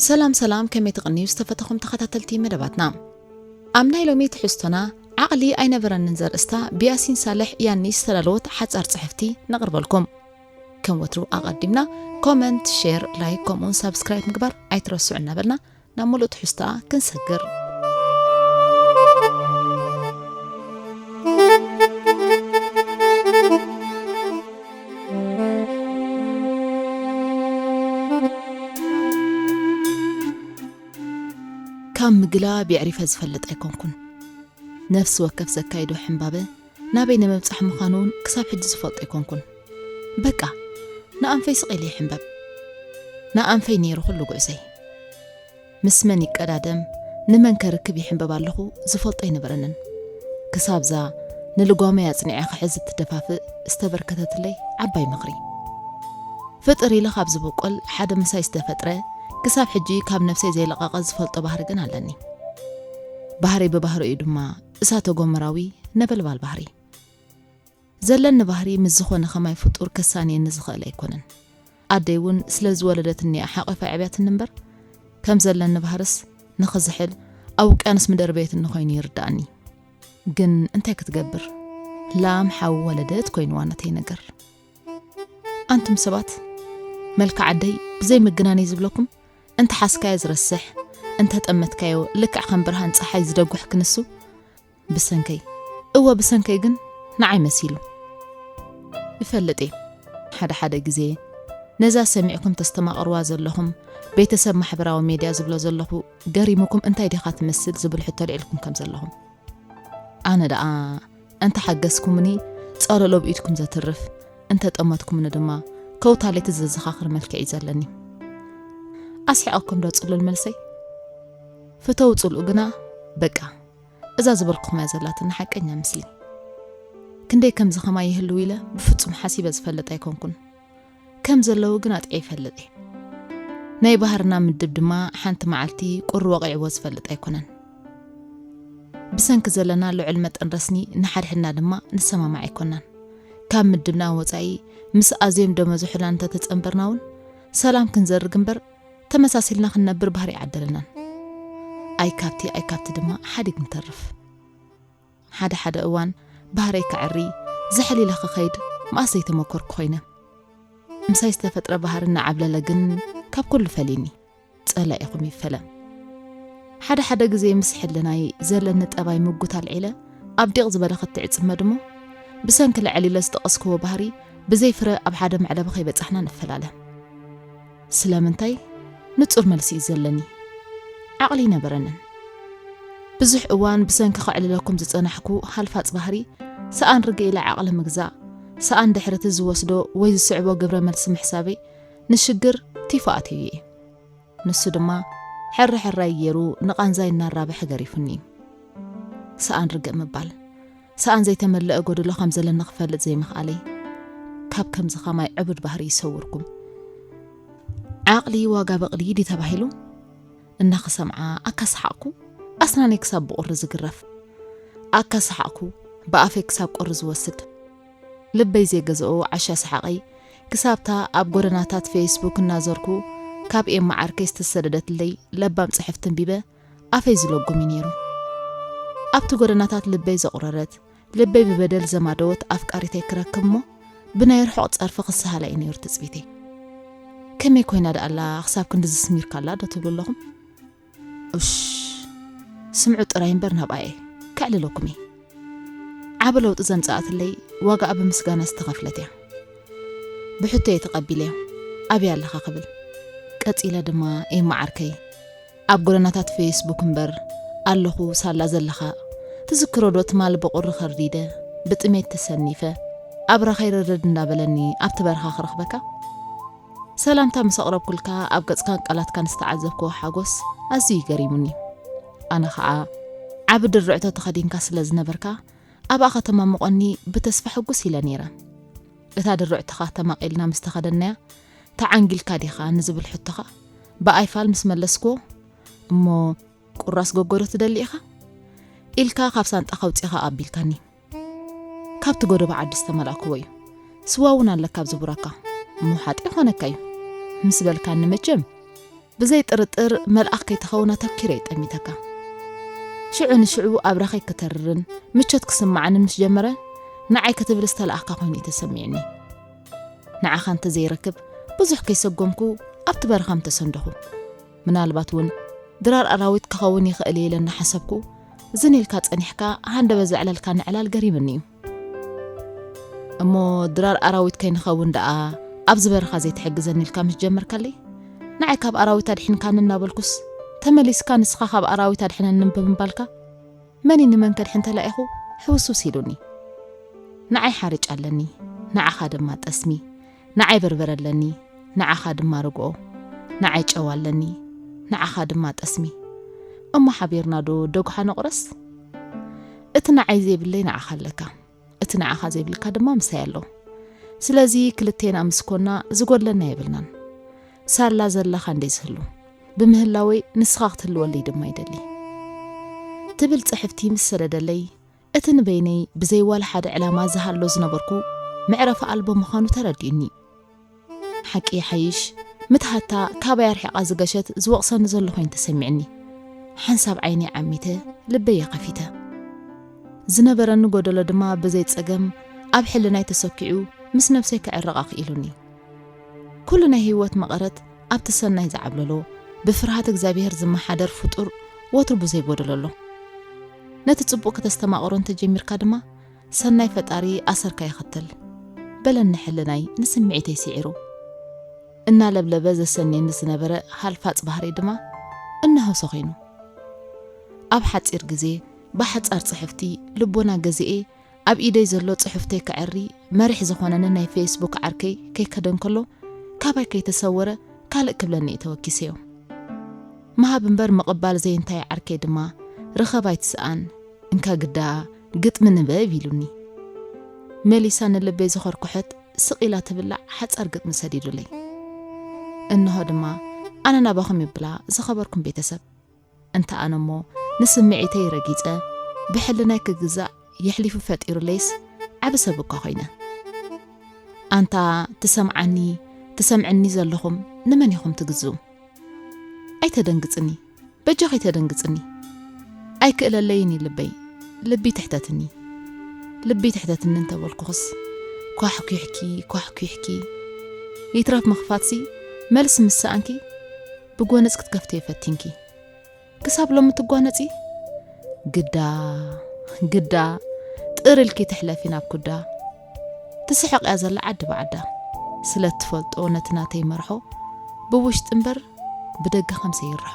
ሰላም ሰላም፣ ከመይ ትቕንዩ ዝተፈተኹም ተኸታተልቲ መደባትና? ኣብ ናይ ሎሚ ትሕዝቶና ዓቕሊ ኣይነበረንን ዘርእስታ ብያሲን ሳልሕ ያኒ ዝተዳለወት ሓጻር ጽሕፍቲ ነቕርበልኩም። ከም ወትሩ ኣቐዲምና ኮመንት፣ ሼር፣ ላይክ ከምኡውን ሳብስክራይብ ምግባር ኣይትረስዑ እናበልና ናብ ሙሉእ ትሕዝቶኣ ክንሰግር። ካብ ምግላ ብየዕሪፈ ዝፈልጥ ኣይኮንኩን። ነፍሲ ወከፍ ዘካይዶ ሕምባበ ናበይ ንምብጻሕ ምዃኑ እውን ክሳብ ሕጂ ዝፈልጦ ኣይኮንኩን። በቃ ንኣንፈይ ስቕ ኢለ ይሕምበብ። ንኣንፈይ ነይሩ ኩሉ ጉዕዘይ። ምስ መን ይቀዳደም፣ ንመን ከርክብ ይሕምበብ ኣለኹ ዝፈልጦ ኣይነበረንን። ክሳብዛ ንልጓመይ ኣጽኒዐ ክሕዝ እትደፋፍእ ዝተበርከተትለይ ዓባይ ምኽሪ። ፍጥር ኢለ ካብ ዝበቆል ሓደ ምሳይ ዝተፈጥረ፣ ክሳብ ሕጂ ካብ ነፍሰይ ዘይለቐቐ ዝፈልጦ ባህሪ ግን ኣለኒ። ባህሪ ብባህሪኡ ድማ እሳተ ጎመራዊ ነበልባል ባህሪ። ዘለኒ ባህሪ ምስ ዝኾነ ከማይ ፍጡር ከሳንየኒ ዝኽእል ኣይኮነን። ኣደይ እውን ስለ ዝወለደትኒ ሓቒፋ ኣዕብያትኒ እምበር፣ ከም ዘለኒ ባህርስ ንኽዝሕል ኣብ ውቅያኖስ ምደርበየትኒ ኮይኑ ይርድኣኒ። ግን እንታይ ክትገብር፣ ላም ሓዊ ወለደት ኮይንዋ ናተይ ነገር። ኣንቱም ሰባት፣ መልክዕ ኣደይ ብዘይ ምግናነይ ዝብለኩም፣ እንተ ሓዝካዮ ዝረስሕ፣ እንተ ጠመትካዮ ልክዕ ከም ብርሃን ጸሓይ ዝደጉሕ ክንሱ፣ ብሰንከይ፣ እወ ብሰንከይ ግን ንዓይ መሲሉ። ይፈልጥ እየ፣ ሓደ ሓደ ግዜ ነዛ ሰሚዕኩም ተስተማቕርዋ ዘለኹም ቤተሰብ ማሕበራዊ ሜድያ ዝብሎ ዘለኹ ገሪሙኩም እንታይ ዲኻ ትመስል ዝብል ሕቶ ኣልዒልኩም ከም ዘለኹም። ኣነ ደኣ እንተ ሓገዝኩምኒ ጸለሎ ብኢድኩም ዘትርፍ፣ እንተ ጠመትኩምኒ ድማ ከውታ ለይቲ ዘዘኻኽር መልክዕ እዩ ዘለኒ። ኣስሒቐኩም ዶ ጽሉል መልሰይ? ፍተው ጽልኡ ግና በቃ እዛ ዝበልኩኹም እያ ዘላትኒ ሓቀኛ ምስሊ። ክንደይ ከምዚ ኸማይ ይህልው ኢለ ብፍጹም ሓሲበ ዝፈልጥ ኣይኮንኩን። ከም ዘለዉ ግን ኣጥዕየ ይፈልጥ እየ። ናይ ባህርና ምድብ ድማ ሓንቲ መዓልቲ ቁሪ ወቒዕዎ ዝፈልጥ ኣይኮነን። ብሰንኪ ዘለና ልዑል መጠን ረስኒ ንሓድሕድና ድማ ንሰማማዕ ኣይኮናን። ካብ ምድብና ወጻኢ ምስ ኣዝዮም ደመ ዝሑላን እንተተጸንበርና እውን ሰላም ክንዘርግ እምበር ተመሳሲልና ክንነብር ባህሪ ኣይዓደለናን። ኣይ ካብቲ ኣይ ካብቲ ድማ ሓዲግ ንተርፍ። ሓደ ሓደ እዋን ባህረይ ከዕሪ፣ ዝሕል ኢለ ክኸይድ መኣስ ዘይተመኮርኩ ኮይነ። ምሳይ ዝተፈጥረ ባህሪ እናዓብለለ ግን ካብ ኩሉ ፈሊኒ። ጸላኢኹም ይፈለ። ሓደ ሓደ ግዜ ምስ ሕልናይ ዘለኒ ጠባይ ምጉት ኣልዒለ ኣብ ዲቕ ዝበለ ክትዕ እጽመድ እሞ፣ ብሰንኪ ልዕል ኢለ ዝጠቐስክዎ ባህሪ ብዘይ ፍረ ኣብ ሓደ መዕለቢ ከይበጻሕና ንፈላለ። ስለምንታይ? ንጹር መልሲ እዩ ዘለኒ። ዓቕሊ ኣይነበረንን። ብዙሕ እዋን ብሰንኪ ከዕልለኩም ዝጸናሕኩ ሃልፋጽ ባህሪ፣ ሰኣን ርግእ ኢለ ዓቕሊ ምግዛእ፣ ሰኣን ድሕሪ እቲ ዝወስዶ ወይ ዝስዕቦ ግብረ መልሲ ምሕሳበይ፣ ንሽግር ቲፎ ኣትዩ እየ። ንሱ ድማ ሕሪ ሕራይ ገይሩ ንቓንዛይ እናራብሐ ገሪፉኒ እዩ። ሰኣን ርግእ ምባል፣ ሰኣን ዘይተመለአ ጎደሎ ከም ዘለኒ ክፈልጥ ዘይምኽኣለይ፣ ካብ ከምዚ ኸማይ ዕቡድ ባህሪ ይሰውርኩም። ዓቕሊ ዋጋ በቕሊ ድዩ ተባሂሉ? እናኽሰምዓ ኣካ ሰሓቕኩ፣ ኣስናነይ ክሳብ ብቑሪ ዝግረፍ። ኣካ ሰሓቕኩ፣ ብኣፈይ ክሳብ ቁሪ ዝወስድ። ልበይ ዘይገዝኦ ዓሻ ሰሓቐይ፣ ክሳብታ ኣብ ጎደናታት ፌስቡክ እናዘርኩ ካብ ኤማ ዓርከይ ዝተሰደደትለይ ለባም ጽሕፍቲ ኣንቢበ ኣፈይ ዝለጉም እዩ ነይሩ። ኣብቲ ጎደናታት ልበይ ዘቑረረት፣ ልበይ ብበደል ዘማደወት ኣፍቃሪተይ ክረክብ እሞ ብናይ ርሑቕ ጸርፊ ክሰሃላ እዩ ነይሩ ትጽቢተይ። ከመይ ኮይና ደኣላ ክሳብ ክንድዚ ስሚርካላ ዶ ትብሉ ኣለኹም? እሽ፣ ስምዑ ጥራይ እምበር ናብኣየ ከዕልለኩም እየ። ዓቢ ለውጢ ዘምጽኣትለይ ዋጋኣ ብምስጋና ዝተኸፍለት እያ። ብሕቶየ ተቐቢለዮ፣ ኣበይ ኣለኻ ክብል። ቀጺለ ድማ ኤማ ዓርከይ፣ ኣብ ጎደናታት ፌስቡክ እምበር ኣለኹ ሳላ ዘለኻ፣ ትዝክሮ ዶ ትማሊ ብቑሪ ከርዲደ፣ ብጥሜት ተሰኒፈ፣ ኣብራኸይ ረደድ እንዳበለኒ ኣብቲ በረኻ ክረኽበካ? ሰላምታ ምስ ኣቕረብኩልካ ኣብ ገጽካን ቃላትካን ዝተዓዘብክዎ ሓጎስ ኣዝዩ እዩ ገሪሙኒ። ኣነ ኸኣ ዓቢ ድርዕቶ ተኸዲንካ ስለ ዝነበርካ ኣብኣ ከተማምቖኒ ብተስፋ ሕጉስ ኢለ ነይረ። እታ ድርዕትኻ ተማቒልና ምስ ተኸደናያ ተዓንጊልካ ዲኻ ንዝብል ሕቶኻ ብኣይፋል ምስ መለስክዎ፣ እሞ ቁራስ ጎጎ ዶ ትደሊ ኢኻ? ኢልካ ካብ ሳንጣኻ ኣውጺኻ ኣቢልካኒ። ካብቲ ጎደቦ ዓዲ ዝተመላእክዎ እዩ። ስዋ እውን ኣለካ ኣብ ዝቡራካ። እሞ ሓጢ ይኾነካ እዩ። ምስ በልካኒ መቸም። ብዘይ ጥርጥር መልኣኽ ከይትኸውን ኣተኪረ ይጠሚተካ። ሽዑ ንሽዑ ኣብራኸይ ክተርርን ምቾት ክስምዓንን ምስ ጀመረ፣ ንዓይ ክትብል ዝተለኣኽካ ኮይኑ እዩ ተሰሚዕኒ። ንዓኻ እንተዘይረክብ ብዙሕ ከይሰጎምኩ ኣብቲ በረኻ ምተሰንደኹ። ምናልባት እውን ድራር ኣራዊት ክኸውን ይኽእል እየ ኢለ እናሓሰብኩ፣ ዝን ኢልካ ጸኒሕካ ሃንደበት ዘዕለልካኒ ዕላል ገሪምኒ እዩ። እሞ ድራር ኣራዊት ከይንኸውን ደኣ ኣብዚ በረኻ ዘይትሕግዘኒ ኢልካ ምስ ጀመርካለይ፣ ንዓይ ካብ ኣራዊት ኣድሒንካኒ እናበልኩስ፣ ተመሊስካ ንስኻ ካብ ኣራዊት ኣድሕነኒ ብምባልካ፣ መን እዩ ንመን ከድሕን ተላኢኹ ሕውስውስ ኢሉኒ። ንዓይ ሓርጭ ኣለኒ፣ ንዓኻ ድማ ጠስሚ፣ ንዓይ በርበረ ኣለኒ፣ ንዓኻ ድማ ርግኦ፣ ንዓይ ጨው ኣለኒ፣ ንዓኻ ድማ ጠስሚ። እሞ ሓቢርና ዶ ደጉሓ ንቑረስ? እቲ ንዓይ ዘይብለይ ንዓኻ ኣለካ፣ እቲ ንዓኻ ዘይብልካ ድማ ምሳይ ኣሎ። ስለዚ ክልቴና ምስ ኮና ዝጎድለና የብልናን። ሳላ ዘለኻ እንደ ዝህሉ፣ ብምህላወይ ንስኻ ክትህልወለይ ድማ ይደሊ። ትብል ጽሕፍቲ ምስ ሰደደለይ፣ እቲ ንበይነይ ብዘይ ዋላ ሓደ ዕላማ ዝሃሎ ዝነበርኩ መዕረፊ ኣልቦ ምዃኑ ተረዲኡኒ። ሓቂ ይሓይሽ፣ ምትሃታ ካባይ ኣርሒቓ ዝገሸት ዝወቕሰኒ ዘሎ ኮይኑ ተሰሚዕኒ። ሓንሳብ ዓይነይ ዓሚተ፣ ልበየ ከፊተ። ዝነበረኒ ጎደሎ ድማ ብዘይ ጸገም ኣብ ሕልናይ ተሰኪዑ ምስ ነብሰይ ክዕረቕ ኣኽኢሉኒ። ኩሉ ናይ ህይወት መቐረት ኣብቲ ሰናይ ዝዓብለሎ፣ ብፍርሃት እግዚኣብሔር ዝመሓደር ፍጡር ወትሩ ብዘይ ጎደሎ ኣሎ። ነቲ ጽቡቕ ከተስተማቕሮ እንተጀሚርካ ድማ፣ ሰናይ ፈጣሪ ኣሰርካ ይኸተል፣ በለኒ ሕልናይ ንስምዒተይ ስዒሩ። እናለብለበ ዘሰንየኒ ዝነበረ ሃልፋጽ ባህሪ ድማ እነሆ ሰኺኑ። ኣብ ሓጺር ግዜ ብሓጻር ጽሕፍቲ ልቦና ገዚኤ ኣብ ኢደይ ዘሎ ጽሑፍተይ ከዐሪ መሪሕ ዝኾነኒ ናይ ፌስቡክ ዓርከይ ከይከደ እንከሎ ካባይ ከይተሰወረ ካልእ ክብለኒ እየ ተወኪሰዮ። ምሃብ እምበር ምቕባል ዘይንታይ ዓርከይ ድማ ርኸብ ኣይትስኣን፣ እንካ ግዳ ግጥሚ ንበብ ኢሉኒ። መሊሳ ንልበይ ዝኾርኩሐት ስቕ ኢላ ትብላዕ ሓጻር ግጥሚ ሰዲዱለይ። እንሆ ድማ ኣነ ናባኹም ይብላ ዝኸበርኩም ቤተሰብ። እንተ ኣነ እሞ ንስምዒተይ ረጊጸ ብሕልናይ ክግዛእ የሕሊፉ ፈጢሩለይስ ዓቢ ሰብ እኳ ኮይነ። ኣንታ ትሰምዓኒ ትሰምዕኒ ዘለኹም ንመን ኢኹም ትግዝኡ? ኣይተደንግጽኒ፣ በጃኺ ኣይተደንግጽኒ። ኣይክእለለይን እዩ ልበይ፣ ልቢ ትሕተትኒ። ልቢ ትሕተትኒ እንተበልኩኽስ፣ ኳሕኲሕኪ፣ ኳሕኲሕኪ። ይትረፍ ምኽፋትሲ፣ መልሲ ምስ ሰኣንኪ፣ ብጎነጽ ክትከፍተዮ ፈቲንኪ። ክሳብ ሎሚ ትጓነጺ? ግዳ፣ ግዳ፣ ጥር ኢልኪ ትሕለፊ ናብ ኩዳ። ትስሕቕ እያ ዘላ ዓዲ ብዓዳ። ስለ እትፈልጦ ነቲ ናተይ መርሖ፣ ብውሽጢ እምበር ብደገ ከም ዘይርሖ።